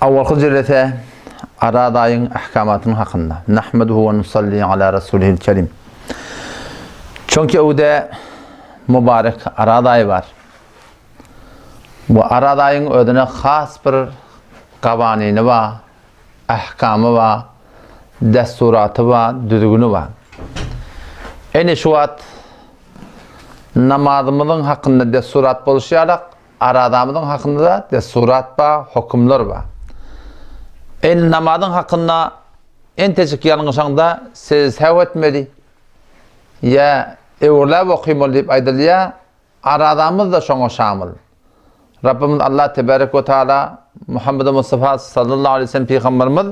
Awalky jelese Araz aýyň ahkamatynyň hakynda. Nahmeduhu we nusalli ala rasulihil kerim. Çünki öwde mübarek Araz aýy bar. Bu Araz aýyň özüne has bir gawanyny bar, ahkamy bar, dessuraty bar, düzgüni bar. Ene şu wagt namazymyzyň hakynda dessurat boluşy ýalak, Arazamyzyň hakynda-da dessurat bar, hökümler bar. Indi namazyň hakynda entejik ýalňyşaňda sejde-sähw etmeli ýa öwürläp okymaly diýip aýdylýar, arazamyz-da şoňa şamyl. Rabbymyz Allah tebarek we taala Muhammedi Mustafa sallallahu aleýhi we sellem pygamberimiz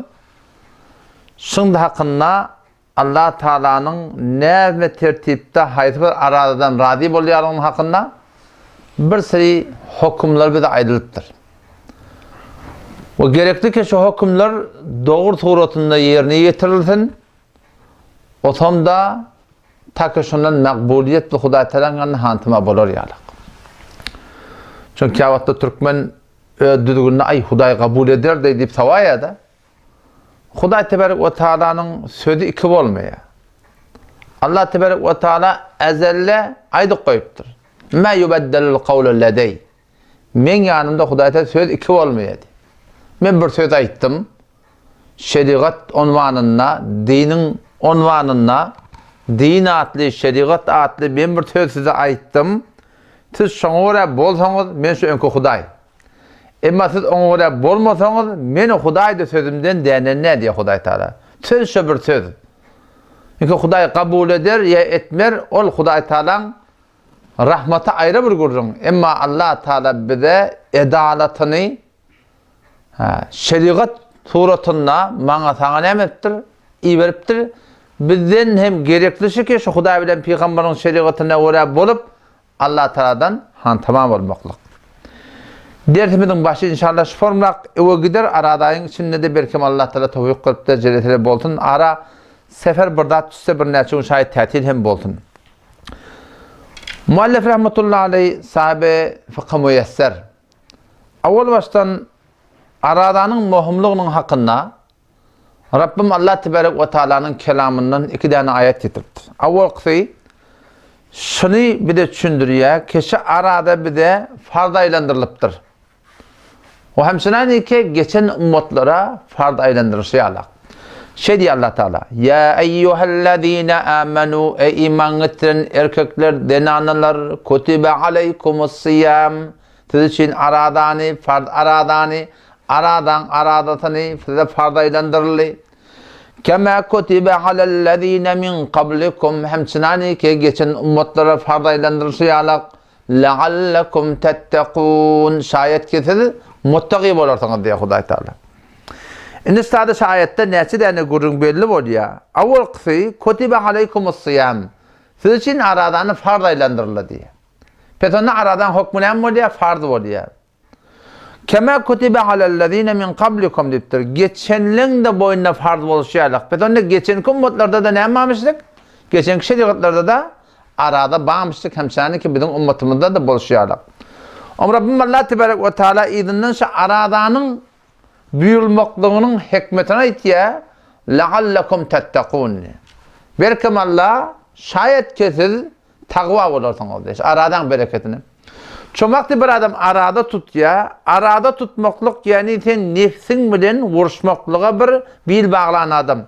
şuň hakynda Allah Tagalanyň näme tertipde haýsy bir arazadan razy bolýanlygyny hakynda bir seri hökümler bize aýdylypdyr. We gerekli ki şu hökümler dogry suratynda ýerine ýetirilsin, otamda ta ki şondan makbulyýet we Hudaý Tagalaň ýanynda hantama bolar ýalyk. Çünki käwagtda türkmen öz düzgünini aý Hudaý kabul eder diýip sowaýar-da. Hudaý teberek we taalanyň sözi iki bolmaýar. Allah teberek we taala ezelde aýdyp goýupdyr. Ma yubeddelul kawlu ledey. Meň ýanymda Hudaý Teala söz iki bolmaýar diýip. Men bir söz aýtdym. Şerigat unwanynda, diniň unwanynda, din atly, şerigat atly men bir söz size aýtdym. Siz şoňa görä bolsaňyz, men şu öňki Hudaý. Emma siz oňa görä bolmasaňyz, men Hudaýda sözümden dänen nä diýýär Hudaý Tagala. Söz şo bir söz. Çünki Hudaý kabul eder ýa etmer, ol Hudaý Tagalaň rahmaty aýry bir gürrüň. Emma Allah Tagala bize edalatyny şerigat suratynda maňa saňa näme edipdir? Iberipdir. Bizden hem gerekli şu ki, şu Hudaý bilen pygambaryň şerigatyna görä bolup, Allah Tagaladan hantama bolmaklyk. Dersimiziň başy inşallah şu formlak öwe gider, arada aýyň içinde-de belkem Allah Tagala towfyk berip-de jelesele bolsun, ara sefer bir zat düşse bir näçe gün şaýat tätil hem bolsun. Muallif rahmetullahi aleý sahibi fykh muýesser. Awal başdan aradanyň möhümliginiň hakynda Rabbim Allah tebarek we taalanyň kelamyndan iki däne aýat getiripdir. Awalkysy şuny bize düşündirýär, keşe arada bize farz aýlandyrylypdyr. O hemçinaniki geçen ummatlara farz aýlandyryşy ýalak. Şeý diýýär Allah Taala: "Ýa eýýuhellezine amenu eý iman getiren erkekler, zenanalar, kutibe aleýkumus-siýam Siz üçin aradany, farz aradany, aradaň aradasyny size farz aýlandyryldy. Kema kutibe alellezine min kablikum hemçinaniki geçen ummatlara farz aýlandyrylyşy ýalak leallekum tettekun şaýat ki siz muttaki bolarsyňyz diýýär Hudaý Taala. Indi sada şu aýatda näçe däne gürrüň belli bolýar. Awalkysy kutibe aleýkumus-syýam siz üçin aradany farz aýlandyryldy diýýär. Pes onda aradan hokmy näme bolýar? Farz bolýar. Kema kutibe alellezine min kablikum diýipdir. Geçenleň-de boýnuna farz boluşy ýalyk. Pes onda geçenki ummatlarda-da näme barmyşdyk? Geçenki şerigatlarda-da arada barmyşdyk, hemçäniki biziň ummatymyzda-da boluşy ýalyk. Om Rabbim Allah tebarek we taala yzyndan şu aradanyň buýrulmaklygynyň hikmetini aýtýar, La'allakum tettekun. Belkem Allah şaýat ki siz Tagwa bolarsyňyz diýip, aradaň bereketini. Şo wagty bir adam arada tutýar. Arada tutmaklyk, ýagny sen nefsiň bilen uruşmaklyga bir bil baglan adam.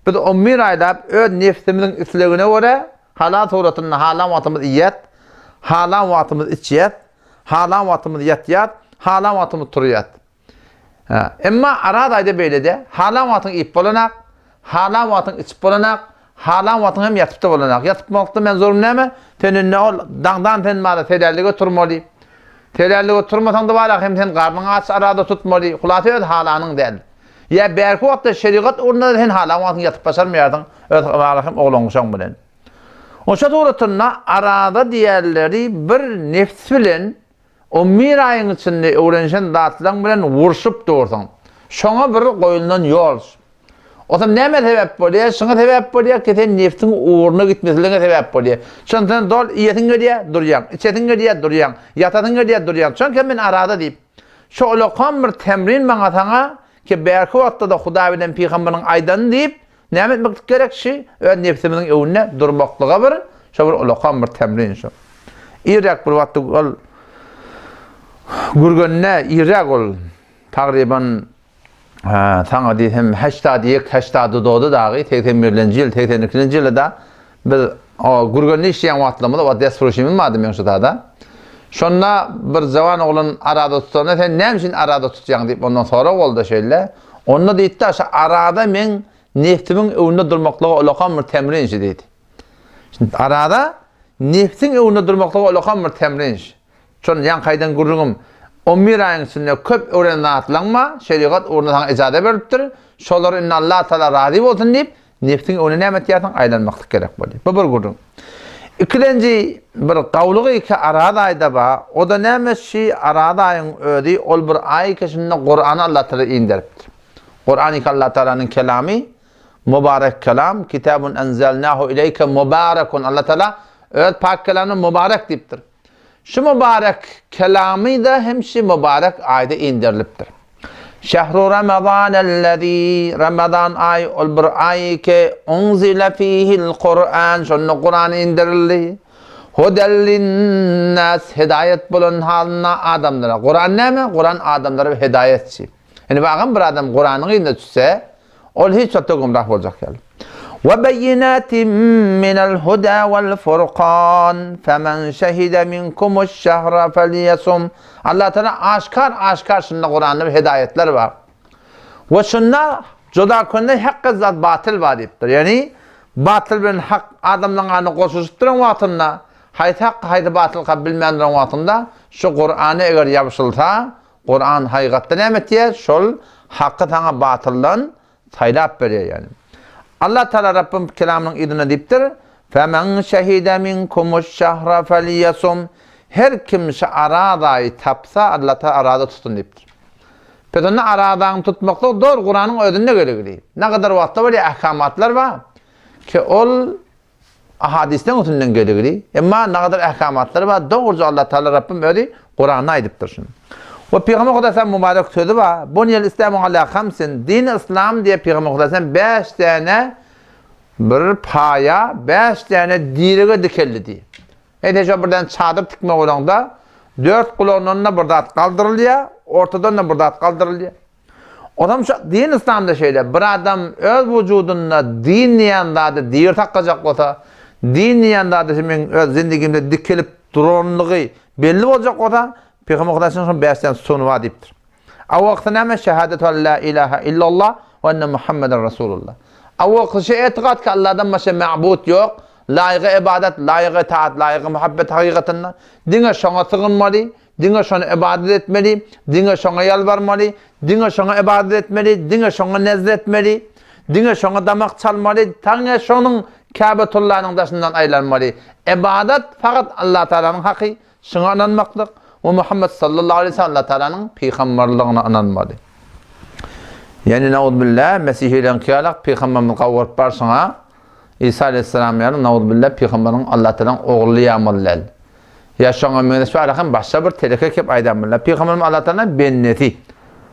Biz on bir aýlap öz nefsimiziň islegine görä halal suratynda halan wagtymyz iýýäs, halan wagtymyz içýäs, halan wagtymyz ýatýas, halan wagtymyz turýas. Emma Araz aýda beýle däl. Halan wagtyň iýip bolanak, halan wagtyň içip bolanak, halan wagtyň hem ýatyp-da bolanak. Ýatyp bolmakda men zorum näme? Sen indi ol daňdan sen bara selällige turmaly. Selällige turmasaň-da bara hem sen garnyň aç arada tutmaly. Hulasy öz halanyň däl. Ýa bärki wagtda şerigat ugrunda-da sen halan wagtyň ýatyp başarmaýarsyň öz bara hem oglan-uşagyň bilen. Oşa suratynda arada diýerleri bir nefs bilen On bir aýyň içinde öwrenişen zatlaň bilen urşup dursuň. Şoňa bir goýulnan ýol. Osam näme sebäp bolýar? Şuňa sebäp bolýar ki, sen nefsiň ugruna gitmesligiňe sebäp bolýar. Şonda sen dol iýesiň gelýär, durýaň. Içesiň gelýär, durýaň. Ýatasyň gelýär, durýaň. Çünki men arada diýip. Şo ulakam bir temrin maňa saňa ki bärki wagtda-da Hudaý bilen pygamberiň aýdany diýip, näme etmeklik gerek şi öz nebsimiziň öňünde durmaklyga bir şo bir ulakam bir temrin şo. Irräk bir wagtda ol Gürgende irräk ol tagryban Saňa diýsem, heşdady ýek, heşdady dody dagy, segsen birlenji ýyl, segsen ikilenji ýylda biz o Gürgende işleýän wagtlarymyz, o wagt desfuruşymyz bardy meň şu tada. Şonda bir jawan oglan arada tutanda, sen näme üçin arada tutýaň diýip ondan sorag boldy şeýle. Onda diýdi-de, şu arada meň nebsimiň öňünde durmaklyga ulakan bir temrin şi diýdi. Şimdi arada nebsiň öňünde durmaklyga ulakan bir temrin şi. Şol ýaňky aýdan gürrüňim, on bir aýyň içinde köp öwrenen zatlaň bar, şerigat ugrunda saňa ijaza berlipdir, şolary indi Allah Tagala razy bolsun diýip, nebsiň öňüne näme etýärsiň, aýlanmaklyk gerek bolýar. Bu bir gürrüň. Ikilenji bir gawlygy ki Araz aýda bar, o-da näme şi Araz aýyň özi ol bir aý ki şunda Kurany Allah Tagala inderipdir. Kuran ki Allah Tagalanyň kelamy, mubarek kelam, kitabun enzelnahu ileýke mubarekun Allah Tagala öz pak kelamyna mubarek diýipdir. Şu mübarek kelamy-da hem şu mübarek aýda inderilipdir. Şehru Ramazanellezî, Ramazan aýy ol bir aý ki, unzile fihil Kur'an, şonda Kuran inderildi. Hudel linnas, hidaýat bolan halynda adamlara. Kuran näme? Kuran adamlara bir hidaýatçy. Indi bagam bir adam Kuranyň yzyna düşse, Ol hiç wagtda gümrah boljak däl. We beýinatin minel huda wal furkan femen şehide minkumuş şehra felyesum. Allah Teala aşkar aşkar şunda Kuranda bir hidaýetler bar. We şunda juda könde hak zat batyl bar diýipdir. Ýani batyl bilen hak adamlaryň arasynda goşulyşyp duran wagtynda haýsy hak haýsy batyl ka bilmän duran wagtynda şu Kurana eger ýapyşylsa Kuran haýgatda näme etýär? Şol haky saňa batyldan saýlap berýär ýagny. Allah Taala Rabbym kelamynyň yzynda diýipdir, Femen şehide minkumuş şehra felyesum Her kim şu arazaýy tapsa Allah Taala araza tutsun diýipdir. Pes onda arazaňy tutmaklyk dogry Kuranyň özünde gerekli. Nägadar wagtda bolýar ahkamatlar bar ki ol Ahadysdan üstünden geligli. Emma nagadar ähkamatlary bar. Dogruja Allah Taala Rabbim özi Kuranda aýdypdyr şuny. We Pygamber Hudaýa mübarek sözi bar. Buniyel islamu ala hamsin. Din islam diýe Pygamber Hudaýa 5 däne bir paýa, 5 däne direge dikeldi diýip. Ede şo birden çadyr tikme bolanda dört gulagyndan da bir zat galdyrylýar, ortadan da bir zat galdyrylýar. Onam şu din yslamda şeýle, bir adam öz wujudynda din diýen zady diri saklajak bolsa, din diýen zady şu meň öz zindigimde dikelip duranlygy belli boljak bolsa, Pygamber Hudaýyň şol bäşden suny bar diýipdir. Awalkysy näme? Şehadetu en la ilaha illallah we enne Muhammeden Rasulullah. Awalkysy şu etikat ki Allahdan başga ma'bud ýok, laýygy ybadat, laýygy itaat, laýygy muhabbet hakykatynda diňe şoňa sygynmaly, Diňe şony ybadat etmeli, diňe şoňa ýalbarmaly, diňe şoňa ybadat etmeli, diňe şoňa nezr etmeli, diňe şoňa damak çalmaly, taňňe şonuň Käbetullanyň daşyndan aýlanmaly. Ybadat fakat Allatagalanyň haky, şoňa ynanmaklyk we Muhammet sallallahu aleýhi we sellem Allatagalanyň pygamberligine ynanmaly. Ýani nauzbillah mesihileriňki ýalak pygamberimizi gawuryp barşyňa Isa aleýhissalam ýaly nauzbillah pygamberiň Allatagalaň ogly ýamaly däl. Ýa şoňa meňzeş bir hem başga bir teleke kep aýdan birler. Pygamberimiz Allah Taala bendesi.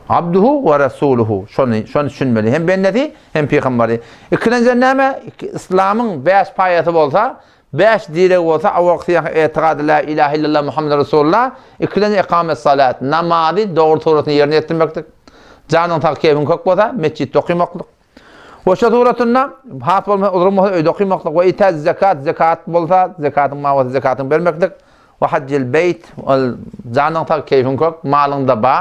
Abduhu we rasuluhu. Şony, şony düşünmeli. Hem bendesi, hem pygamberi. Ikilenji näme? Islamyň 5 paýasy bolsa, 5 diregi bolsa, awalky ýa etiqady la ilaha illallah Muhammed Rasulullah, ikilenji ikamet salat, namazy dogry suratyny ýerine ýetirmeklik. Janyň sag, keýpiň kök bolsa, mesjitde okymaklyk. We şo suratynda has bolmasa uzrun bolsa öýde okymaklyk we itaz zekat zekat bolsa zekatyň mal bolsa zekatyň bermeklik we hajjil beýt ol janyň sag keýfiň kök malyňda ba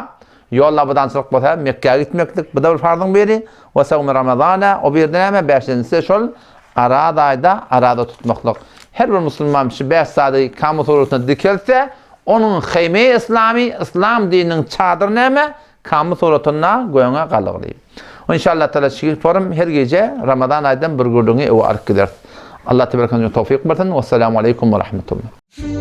ýol abadançylyk bolsa Mekgä gitmeklik bu da bir farzyň biri we sawmy ramazana o birde näme bäşinjisi şol araz aýda araza tutmaklyk her bir musulman şu bäş zady kamu suratynda dikelse onuň heýme islamy yslam dininiň çadyry näme Kamy suratynda göňe galygly. Inşallah Taala şigil forum her gije Ramazan aýdan bir gürrüňi öwe alyp gideris. Allah tebaraka tawfyk bersin. Wessalamu aleýkum we rahmetullah.